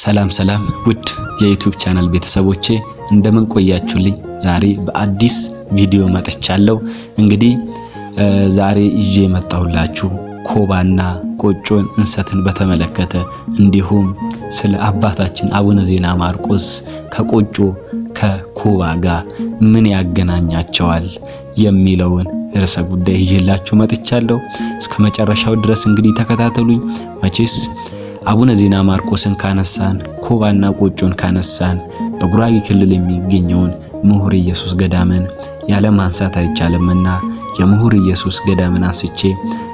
ሰላም ሰላም ውድ የ YouTube channel ቤተሰቦቼ፣ እንደምን ቆያችሁልኝ? ዛሬ በአዲስ ቪዲዮ መጥቻለሁ። እንግዲህ ዛሬ ይዤ የመጣሁላችሁ ኮባና ቆጮን እንሰትን በተመለከተ እንዲሁም ስለ አባታችን አቡነ ዜና ማርቆስ ከቆጮ ከኮባ ጋር ምን ያገናኛቸዋል የሚለውን ርዕሰ ጉዳይ ይዤላችሁ መጥቻለሁ። እስከ መጨረሻው ድረስ እንግዲህ ተከታተሉኝ። መቼስ አቡነ ዜና ማርቆስን ካነሳን፣ ኮባና ቆጮን ካነሳን በጉራጌ ክልል የሚገኘውን ምሁር ኢየሱስ ገዳምን ያለ ማንሳት አይቻልምና የምሁር ኢየሱስ ገዳምን አንስቼ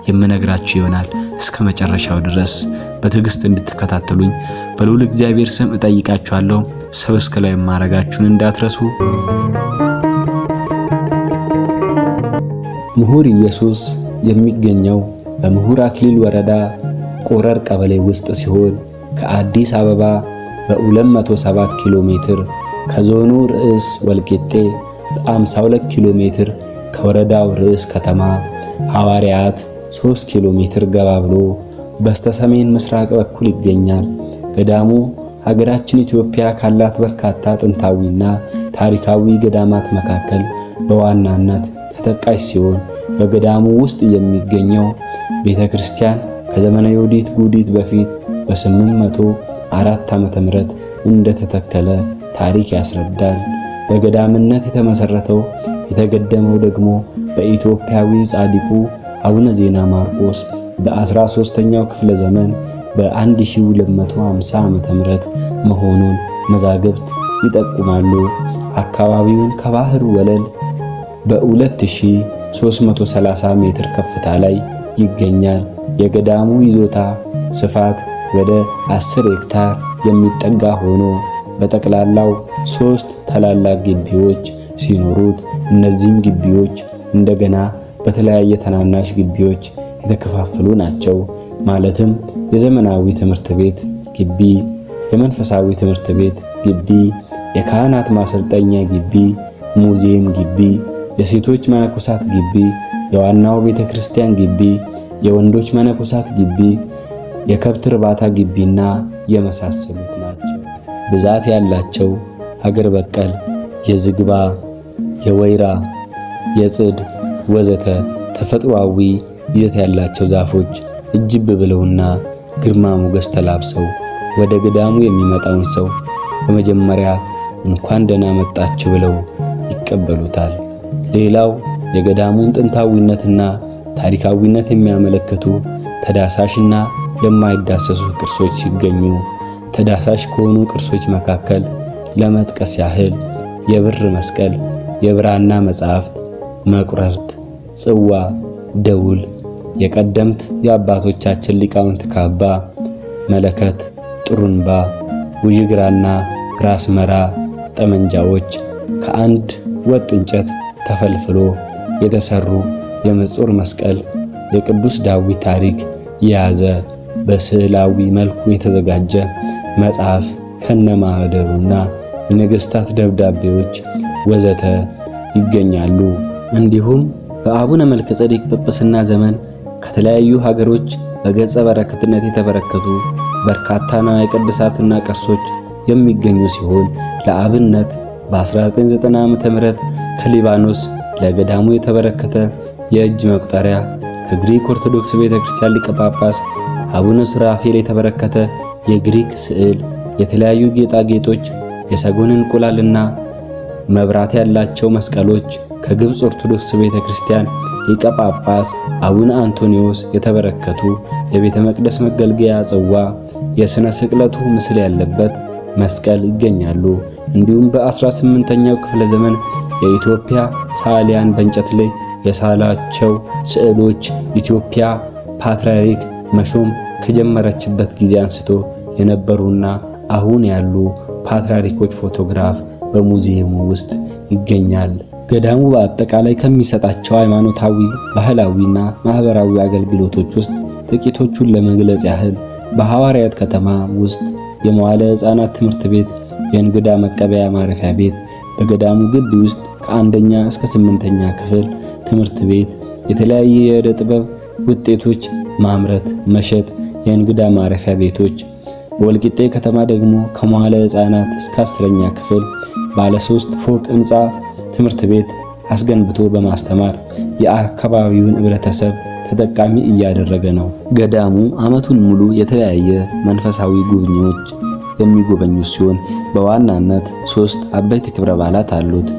የምነግራችሁ ይሆናል። እስከ መጨረሻው ድረስ በትዕግስት እንድትከታተሉኝ በልዑል እግዚአብሔር ስም እጠይቃችኋለሁ። Subscribe ማድረጋችሁን እንዳትረሱ። ምሁር ኢየሱስ የሚገኘው በምሁር አክሊል ወረዳ ቆረር ቀበሌ ውስጥ ሲሆን ከአዲስ አበባ በ207 ኪሎ ሜትር፣ ከዞኑ ርዕስ ወልቂጤ በ52 ኪሎ ሜትር፣ ከወረዳው ርዕስ ከተማ ሐዋርያት 3 ኪሎ ሜትር ገባ ብሎ በስተሰሜን ምስራቅ በኩል ይገኛል። ገዳሙ ሀገራችን ኢትዮጵያ ካላት በርካታ ጥንታዊና ታሪካዊ ገዳማት መካከል በዋናነት ተጠቃሽ ሲሆን በገዳሙ ውስጥ የሚገኘው ቤተክርስቲያን ከዘመነ ዮዲት ጉዲት በፊት በ804 ዓመተ ምህረት እንደተተከለ ታሪክ ያስረዳል። በገዳምነት የተመሰረተው የተገደመው ደግሞ በኢትዮጵያዊው ጻድቁ አቡነ ዜና ማርቆስ በ13ኛው ክፍለ ዘመን በ1250 ዓመተ ምህረት መሆኑን መዛግብት ይጠቁማሉ። አካባቢውን ከባህር ወለል በ2330 ሜትር ከፍታ ላይ ይገኛል። የገዳሙ ይዞታ ስፋት ወደ 10 ሄክታር የሚጠጋ ሆኖ በጠቅላላው ሶስት ታላላቅ ግቢዎች ሲኖሩት እነዚህም ግቢዎች እንደገና በተለያየ ትናናሽ ግቢዎች የተከፋፈሉ ናቸው። ማለትም የዘመናዊ ትምህርት ቤት ግቢ፣ የመንፈሳዊ ትምህርት ቤት ግቢ፣ የካህናት ማሰልጠኛ ግቢ፣ ሙዚየም ግቢ፣ የሴቶች መነኮሳት ግቢ፣ የዋናው ቤተ ክርስቲያን ግቢ፣ የወንዶች መነኮሳት ግቢ፣ የከብት እርባታ ግቢና የመሳሰሉት ናቸው። ብዛት ያላቸው ሀገር በቀል የዝግባ፣ የወይራ፣ የጽድ ወዘተ ተፈጥሯዊ ይዘት ያላቸው ዛፎች እጅብ ብለውና ግርማ ሞገስ ተላብሰው ወደ ገዳሙ የሚመጣውን ሰው በመጀመሪያ እንኳን ደህና መጣችሁ ብለው ይቀበሉታል። ሌላው የገዳሙን ጥንታዊነትና ታሪካዊነት የሚያመለክቱ ተዳሳሽና የማይዳሰሱ ቅርሶች ሲገኙ ተዳሳሽ ከሆኑ ቅርሶች መካከል ለመጥቀስ ያህል የብር መስቀል፣ የብራና መጻሕፍት፣ መቁረርት፣ ጽዋ፣ ደውል፣ የቀደምት የአባቶቻችን ሊቃውንት ካባ፣ መለከት፣ ጥሩንባ፣ ውዥግራና ራስ መራ ጠመንጃዎች፣ ከአንድ ወጥ እንጨት ተፈልፍሎ የተሰሩ የምጹር መስቀል፣ የቅዱስ ዳዊት ታሪክ የያዘ በስዕላዊ መልኩ የተዘጋጀ መጽሐፍ ከነማህደሩና የነገስታት ደብዳቤዎች ወዘተ ይገኛሉ። እንዲሁም በአቡነ መልከ ጼዴቅ ጵጵስና ዘመን ከተለያዩ ሀገሮች በገጸ በረከትነት የተበረከቱ በርካታ ንዋየ ቅድሳትና ቅርሶች የሚገኙ ሲሆን ለአብነት በ1990 ዓ.ም ከሊባኖስ ለገዳሙ የተበረከተ የእጅ መቁጠሪያ፣ ከግሪክ ኦርቶዶክስ ቤተክርስቲያን ሊቀ ጳጳስ አቡነ ሱራፌል የተበረከተ የግሪክ ስዕል፣ የተለያዩ ጌጣጌጦች፣ የሰጎን እንቁላልና መብራት ያላቸው መስቀሎች፣ ከግብፅ ኦርቶዶክስ ቤተክርስቲያን ሊቀ ጳጳስ አቡነ አንቶኒዮስ የተበረከቱ የቤተ መቅደስ መገልገያ ጽዋ፣ የሥነ ስቅለቱ ምስል ያለበት መስቀል ይገኛሉ። እንዲሁም በ18ኛው ክፍለ ዘመን የኢትዮጵያ ሰዓሊያን በእንጨት ላይ የሳላቸው ስዕሎች ኢትዮጵያ ፓትርያርክ መሾም ከጀመረችበት ጊዜ አንስቶ የነበሩና አሁን ያሉ ፓትርያርኮች ፎቶግራፍ በሙዚየሙ ውስጥ ይገኛል። ገዳሙ በአጠቃላይ ከሚሰጣቸው ሃይማኖታዊ፣ ባህላዊና ማህበራዊ አገልግሎቶች ውስጥ ጥቂቶቹን ለመግለጽ ያህል በሐዋርያት ከተማ ውስጥ የመዋለ ሕፃናት ትምህርት ቤት፣ የእንግዳ መቀበያ ማረፊያ ቤት፣ በገዳሙ ግቢ ውስጥ ከአንደኛ እስከ ስምንተኛ ክፍል ትምህርት ቤት፣ የተለያየ የዕደ ጥበብ ውጤቶች ማምረት፣ መሸጥ፣ የእንግዳ ማረፊያ ቤቶች፣ በወልቂጤ ከተማ ደግሞ ከመዋለ ሕፃናት እስከ 10ኛ ክፍል ባለ 3 ፎቅ ህንፃ ትምህርት ቤት አስገንብቶ በማስተማር የአካባቢውን ህብረተሰብ ተጠቃሚ እያደረገ ነው። ገዳሙ ዓመቱን ሙሉ የተለያየ መንፈሳዊ ጉብኝዎች የሚጎበኙ ሲሆን በዋናነት 3 አበይት ክብረ በዓላት አሉት።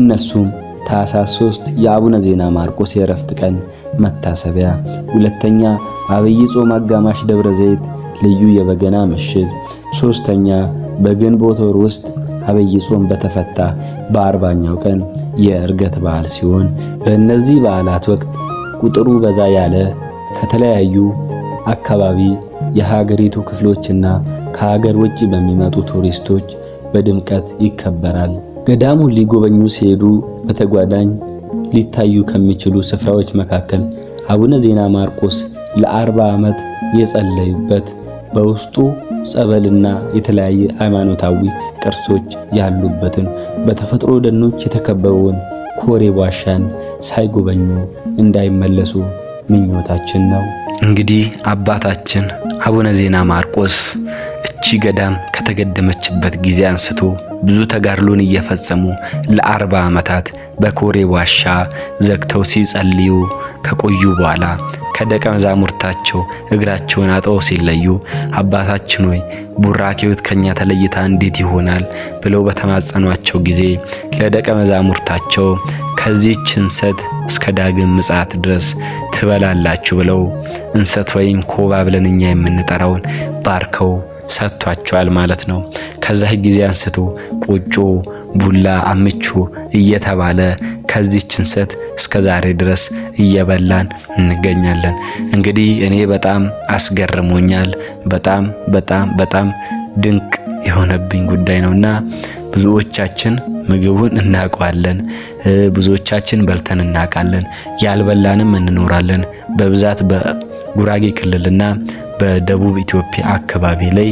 እነሱም ታኅሳስ 3 የአቡነ ዜና ማርቆስ የእረፍት ቀን መታሰቢያ፣ ሁለተኛ አብይ ጾም አጋማሽ ደብረ ዘይት ልዩ የበገና ምሽት፣ ሶስተኛ በግንቦት ወር ውስጥ አብይ ጾም በተፈታ በ40ኛው ቀን የዕርገት በዓል ሲሆን በእነዚህ በዓላት ወቅት ቁጥሩ በዛ ያለ ከተለያዩ አካባቢ የሀገሪቱ ክፍሎችና ከሀገር ውጭ በሚመጡ ቱሪስቶች በድምቀት ይከበራል። ገዳሙን ሊጎበኙ ሲሄዱ በተጓዳኝ ሊታዩ ከሚችሉ ስፍራዎች መካከል አቡነ ዜና ማርቆስ ለ40 ዓመት የጸለዩበት በውስጡ ጸበልና የተለያየ ሃይማኖታዊ ቅርሶች ያሉበትን በተፈጥሮ ደኖች የተከበበውን ኮሬብ ዋሻን ሳይጎበኙ እንዳይመለሱ ምኞታችን ነው። እንግዲህ አባታችን አቡነ ዜና ማርቆስ እቺ ገዳም ከተገደመችበት ጊዜ አንስቶ ብዙ ተጋድሎን እየፈጸሙ ለ40 ዓመታት በኮሬብ ዋሻ ዘግተው ሲጸልዩ ከቆዩ በኋላ ከደቀ መዛሙርታቸው እግራቸውን አጥበው ሲለዩ አባታችን ሆይ ቡራኬዎት ከኛ ተለይታ እንዴት ይሆናል ብለው በተማጸኗቸው ጊዜ ለደቀ መዛሙርታቸው ከዚህች እንሰት እስከ ዳግም ምጽአት ድረስ ትበላላችሁ ብለው እንሰት ወይም ኮባ ብለን እኛ የምንጠራውን ባርከው ሰጥቷቸዋል ማለት ነው። ከዛ ጊዜ አንስቶ ቆጮ፣ ቡላ፣ አምቾ እየተባለ ከዚህች እንሰት እስከ ዛሬ ድረስ እየበላን እንገኛለን። እንግዲህ እኔ በጣም አስገርሞኛል። በጣም በጣም በጣም ድንቅ የሆነብኝ ጉዳይ ነውና ብዙዎቻችን ምግቡን እናውቀዋለን። ብዙዎቻችን በልተን እናውቃለን። ያልበላንም እንኖራለን። በብዛት በጉራጌ ክልልና በደቡብ ኢትዮጵያ አካባቢ ላይ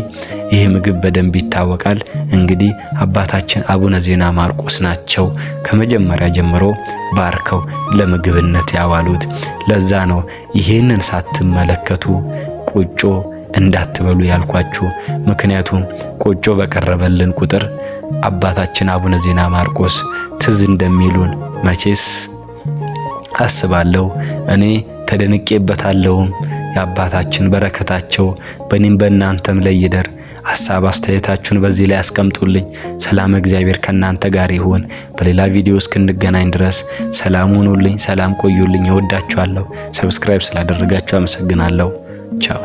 ይህ ምግብ በደንብ ይታወቃል። እንግዲህ አባታችን አቡነ ዜና ማርቆስ ናቸው ከመጀመሪያ ጀምሮ ባርከው ለምግብነት ያዋሉት። ለዛ ነው ይህንን ሳትመለከቱ ቆጮ እንዳትበሉ ያልኳችሁ። ምክንያቱም ቆጮ በቀረበልን ቁጥር አባታችን አቡነ ዜና ማርቆስ ትዝ እንደሚሉን መቼስ አስባለሁ። እኔ ተደንቄበታለሁም። የአባታችን በረከታቸው በእኔም በእናንተም ላይ ይደር። ሀሳብ አስተያየታችሁን በዚህ ላይ አስቀምጡልኝ። ሰላም እግዚአብሔር ከእናንተ ጋር ይሁን። በሌላ ቪዲዮ እስክንገናኝ ድረስ ሰላም ሁኑልኝ፣ ሰላም ቆዩልኝ። እወዳችኋለሁ። subscribe ስላደረጋችሁ አመሰግናለሁ። ቻው።